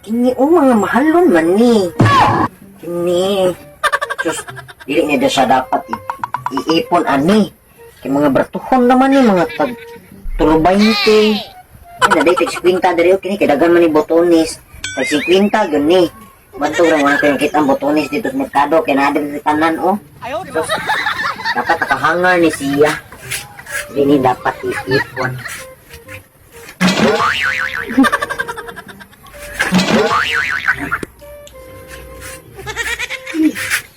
Kini o mga mahalon man ni. Kini. Sus, dili niya siya dapat iipon ani. Kay mga bratuhon naman ni mga tag tulo 20. Ay, naday tag 50 diri kini kay daghan man ni botones. Tag 50 gyud ni. Bantog ra man kayo kita ang botones dito sa merkado kay naa diri sa tanan oh. Sus, dapat nakahangar ni siya. Dili ni dapat iipon.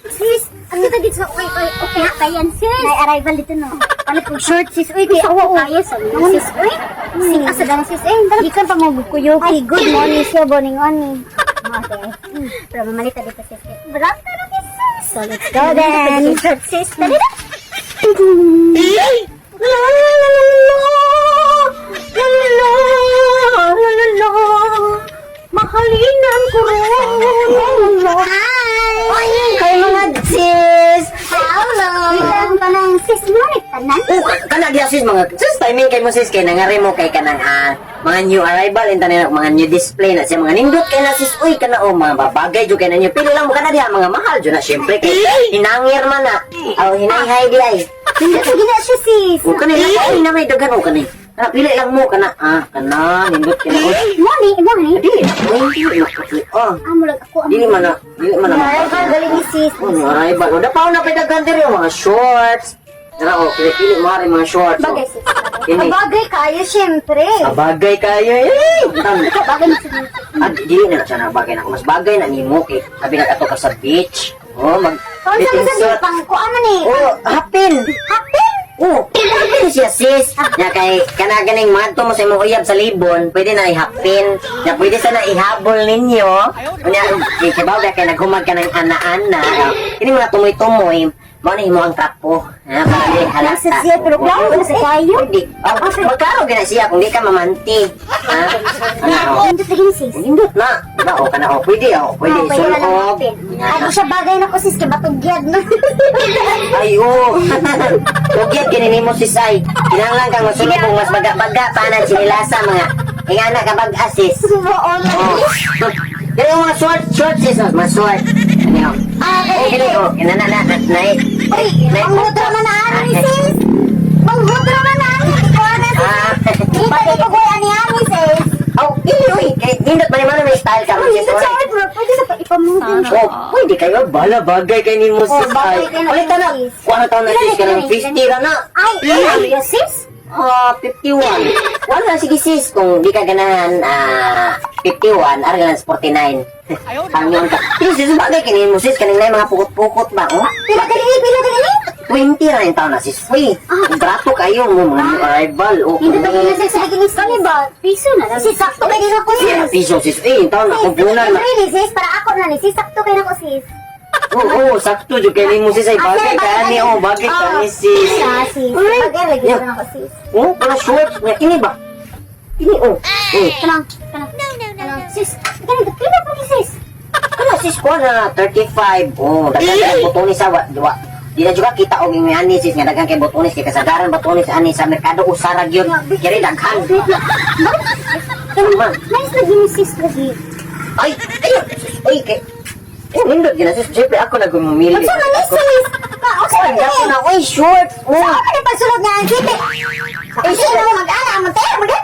Sis, ano ka dito sa okay, okay, okay, kayan sis. May arrival dito no. Palit og short sis, uy, kay ako kayo sa sis, uy. Sing asa dana sis, eh, gikan pa mo kuyo. Ay, good morning siya, morning oni. Okay. Pero mamalita dito sis. Bravo na sis. So let's go then. Short sis, dali na. La la la la la la la la la la. Mahalinan ko ron. Hi! Hi mga sis! Hello! Ang panang sis mo ni tanan. Oh, kana diya sis mga sis timing kay mo sis kay nangari mo kay kanang mga new arrival inta na mga new display na siya mga nindot kay na sis uy kana oh mga babagay jud kay na niyo pili lang mo kana diha mga mahal jud na syempre kay hinangir man na aw hinayhay di ay. Nindot gina siya sis. Oh, kana lang ay na may daghan oh kana. Kana pili lang mo kana kana nindot kay na oy. Mo ni. Dili na oy, dili na oy. Oh, Ah, murag ako ang dili man na, dili man na. Arrival galing ni sis. Oh, new arrival. Oh, dapaw na pa daghan diri oh, mga shorts. Tara oh, pili mo ari mga shorts. oh. Bagay sis. Kini. Bagay kayo syempre. Bagay kayo eh. Tam. Ikaw bagay ni sis. Ah, dili na siya na bagay na ako. Mas bagay na nimo kay sabi na kato ka sa beach. Oh, mag Kung sa bathing sa suit. pang kuan man eh. Oh, hapin. Hapin. Oh, hapin siya sis. Nya kay kana ganing madto mo sa imong uyab sa libon, pwede na ihapin. Nya pwede sana ihabol ninyo. Unya kay kibaw ba kay naghumag ka ng ana-ana. Kini mga tumoy-tumoy, mao na imo ang trapo. Ha, para dili halata. Nasa siya, pero klaro na sa kayo. Pwede. Oh, magklaro gina siya kung di ka mamanti. Ha? Ano? oh. Nindot lagi ni sis. Nindot na. Diba? O, kana o. Pwede o. Pwede. Oh, pwede na lang Sulog. hapin. Ay, di siya bagay na ko sis kay batugyad no. Ay, oo. Tugyat, kinini mo si Sai. Kinahanglan kang masulog kung mas baga-baga pa na sinilasa mga ingana ka bag-asis. Oo lang. Oh. Kaya yung mga short, short sis, oh, mga short. Ano yun? Ah, Oh, kini, oh, na, na, na, na, na, Uy, ang mudra man na ani sis. Ang mudra man na ani. Kuan na sis. Ah. Kita di ko kuy ani ani sis. Oh, dili, uy. Kay, nindot man naman may style ka. Uy, sis, nindot oy. siya oy, bro. Pwede sa paipamudin. Oh, pwede kayo. Bala, bagay kay nimo Oh, sis. bagay Ay, kay na ulit na. sis. Kuha na taon na sis, kanang 50 ra na. Ay, ano yun sis? Ah, 51. Wala, sige sis, kung di ka ganahan, 51, ari lang sa 49. Pangyon ka. Pero sis, bagay kinin mo sis, kaning na mga pukot-pukot ba, oh? Pila ganini, pila ganini. 20 ra yung taon na sis, uy. Kontrato kayo mo, mga new arrival, oh. Hindi pa gina sis, lagi ni sis. ba? Piso na lang. Sis, sakto kay na ko sis. Piso sis, eh, yung taon na, kumpunan na. Siyempre ni sis, para ako na ni sis, sakto kay na ko sis. Oo, oh, sakto, jud kay mo sis, ay bagay ka ni, oh, bagay ka ni sis. Ah, sis. Bagay lagi na ako sis. Oh, para short, nga, kini ba? Kini, oh. Oh, Kanang, kanang. No, no, no, no. Sis, ganito, pila pa ni sis. Ano sis ko na 35. Oh, daghan kay botones sa wa, wa. Di na juga kita og ingon ani sis nga daghan kay botones kay kasagaran botones ani sa merkado usara gyud. Kiri daghan. Kanang, nice lagi ni sis lagi. Ay, ay, sis, oy kay Oh, nindot gyud na sis. Siyempre ako na gumumili. Unsa man ni sis? Ka, unsa Ay, man ni? dako na oy short. Oh. Saan man ni pagsulod nga ang city? Ay, sino mo mag-ana? Mag-tayo, mag-tayo,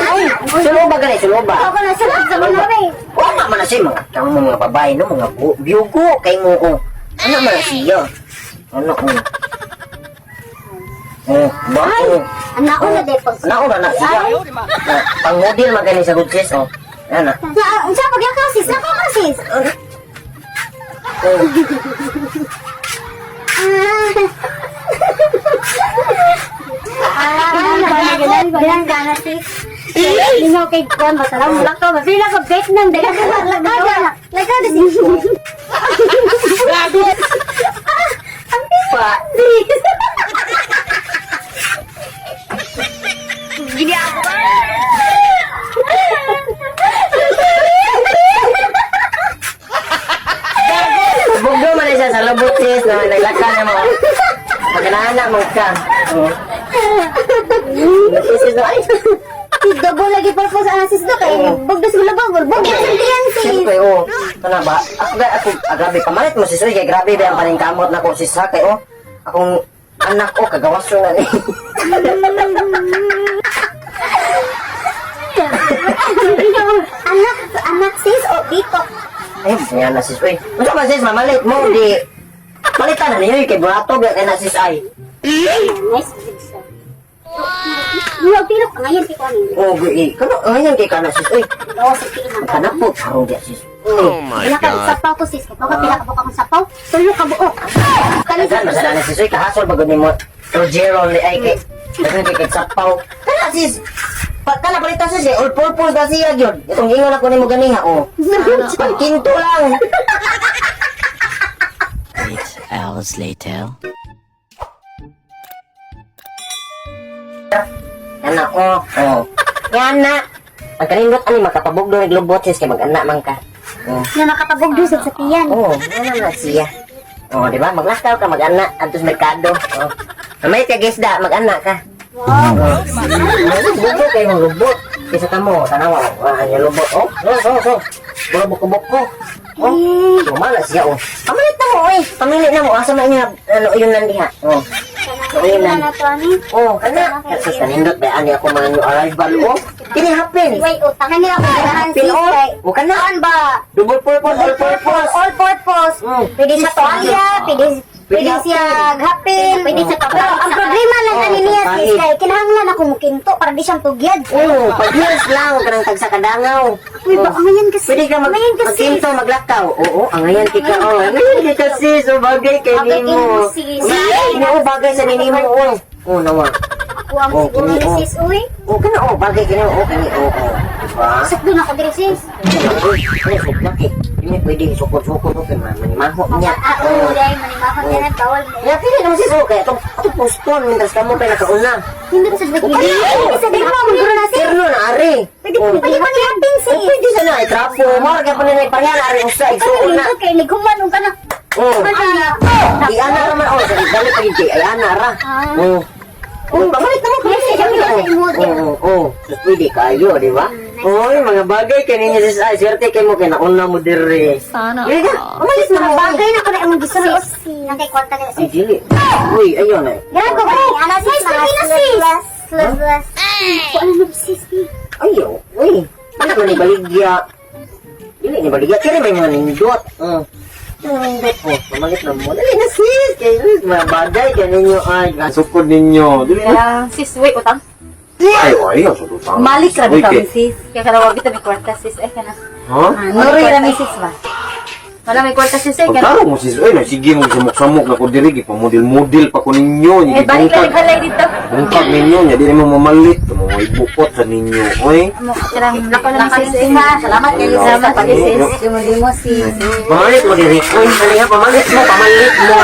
Ay, sulo ba gani sulo ba? Ako na sulod sa mga rin. Wala man na siya mga kang mga babae no mga biyugo kay mo oh. Ano man na siya? Ano oh. Oh, ba? Oh. Anak ko na de pag Nauna na siya. Na, pang model magani sa good sis, oh. Ano? Na, unsa pag yakaw sis? Nakaw ka sis. Oh. Ah, bilang gana sis. Lingaw kay kuan ba sarang mulak ka ba pila ka bet nang dagan lagaw lagaw na sis. Pa. Bugdo man na siya sa lubot sis, no? Naglaka na mo. Pagkanaana mo ka. Oh. Sis, no, ay. Double lagi purpose ana sis do kay bugdos mo labog, bugdos ang tiyan sis. Siyempre, oh. Kana ba? Ako, ako, grabe, pamalit mo sis. Uy, kay grabe ba ang paningkamot na ko sis ha? Kay, oh, akong anak ko, kagawaso na ni. Anak, anak sis o dito. Ay, nga na sis. Uy, unsa man sis, mamalit mo, di. Palitan na niyo, kay burato, ba kay na sis ay. Nice good siya. Wow. Pilo ka ngayon kay kuan. Oh, eh, kano, ngayon kay kana sis. Uy, Gawas sa tiyan ang kana po, karong diya sis. Oh my Wala ka God. sapaw ko sis. Baka pila ka buok akong sapaw. Tulo ka buok. Kani Daghan, sis. masala na sis. Uy, kahasol bagod ni mo. Rogero ni ay kay. Daghan kay kay sapaw. Kana sis. Pa, kana palitan sis, eh. All purpose na siya gyud. Itong ingon ako nimo ganiha, oh. Pagkinto lang. 8 hours later. Yan na, oh. Oh. Yan na. Ang kanindot ani makapabugdo ni globot sis kay mag-ana man ka. Oh. Na nakapabugdo sa tiyan. Oh, yan na siya. Oh, di ba? Maglakaw ka mag-ana adto sa merkado. Oh. Mamay ka gisda, mag-ana ka. Wow. Lubot kayo mong lubot. Kaysa kamo, tanawa. Ah, yung lubot. Oh, oh, oh, oh. Puro buko-buko. Oh, sumala siya, oh. Pamalit na mo, oy. Pamili na mo. Asa man niya, ano, yun lang diha. Oh. Ano na to ani? Oh, kana. Kasus kanindot ba ani ako mga new arrival, oh. Kini happen. Way utang na nila ko ganahan Happen, sis oh. kay. O kana. Saan ba? Double purpose, all purpose. All purpose. Pwede sa tuwalya, pwede pwede siya hapin, pwede sa Pero ang problema lang ani niya sis kay kinahanglan ako mukinto para di siyang tugyad. Oh, pag-heels lang, huwag ka nang tagsa kadangaw. Uy, ba angayan kasi. Pwede ka Angayan kasi. magkinto, maglakaw. Oo, angayan ka. Oh, angayan ka sis. Oh, bagay kay Bagay nimo. kay nimo, sis. Bagay mo, bagay sa nimo. Oh, oh, nawa. Ako ang Oh, siguro kini, ni oh. sis uy. Oh, kana oh, bagay kini oh, kini oh, oh. Diba? Sakto na ko diri sis. Uy, ano suklak eh. Hindi pwede sukod-sukod oh, kay manimaho niya. Ah, oo, dahil manimahon ka na bawal mo. Nga pili naman sis, oh, kaya itong poston, mientras kamo pa nakauna. Hindi ko sa Hindi sa dili mo maguro na sis. Terno na ari. Pwede Oh. pwede pa niya hapin Oh, sis. pwede sana itrapo. Mara ka pa nila ipareha na ari usa igsuon na. Kay naghuman ka na. Oh. Ana. Di ana ra man oh, sa dali pa gid ay ana ra. Ah. Oh. Oh, pamalit na mo. Yes, yes, yes, yes. Oo, oo. Sus, pwede kayo, di ba? Oy, mga bagay kay ninyo sis. Ay, swerte kay mo kay nauna mo dire. Sana Dili ka, pamalit na Mga mo. bagay na ko na imong gisuot. Nang kay kwarta nila Ay, sis. dili. Uy, ayun ay. Ganun ko kay ana sis mga sleeveless, sleeveless. Ko ano na sis ni. Ayaw, uy. Ano man ni baligya? Dili ni baligya. Kaya may mga nindot. Mga nindot. Oh, pamalit na mo. Dali na sis. Kay sis, mga bagay kay ninyo ay. Sukod ninyo. Dili na. Kaya, sis, wait, utang. Ay, ay, sa utang. Malik ra Uy, kami, kay- sis. Kaya karawa kita may kwarta, sis. Ay, kana. Ha? Nuri ra mi, sis ba? Wala may kwarta, sis. Ay, kana. Pagtaro mo sis, ay, sige mo samok-samok na ko diri, gipamodel-model pa ko ninyo. Eh, balik ra Gibungkag. halay dito. Bungkag ninyo, nya di mo mamalit. Mga ibukot sa ninyo, oy. Amo, karang lako na mi, sis. Eh, ha. Salamat kay sis. Salamat kay sis. Dimo sis. Pamalit mo diri. Uy, dali ha, pamalit mo, pamalit mo.